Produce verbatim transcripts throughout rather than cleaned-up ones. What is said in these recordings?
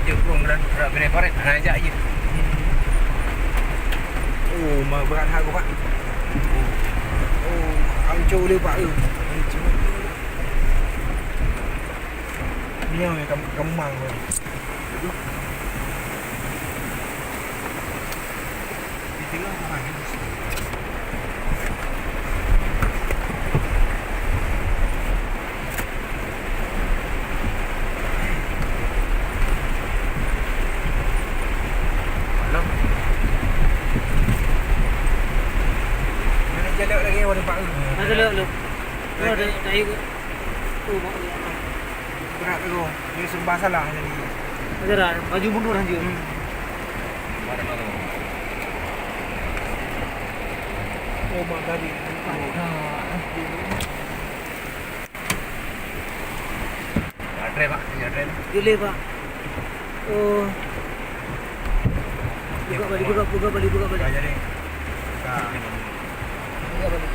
Jeuet ureueng geura-, geura-, geura paret, hana jak jih. Oh, ma-, brat that, Pak. Oh, hanco lé, Pak, eh. Hanco. Nyoe ka, ka mumang, Pak. Di teungoh mumang, ya. Malam. Mana jalur lagi, Wan, Pak? Ada jalur, jalur. Ada, ada. Oh, Pak, ya. Berat tu. Dia serba salah jadi. Berat. Maju mundur hanya. Hmm. Oh, mak tadi. Ada, Pak. Ada, ada. Boleh, Pak. Oh. Buka balik, buka, buka balik, buka balik. Buka jadi. Buka. Buka balik.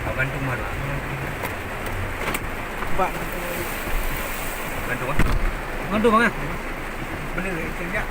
Abang tu mana? Pak. Abang tu, ah? Abang tu, Bang, ah? Boleh, boleh, boleh.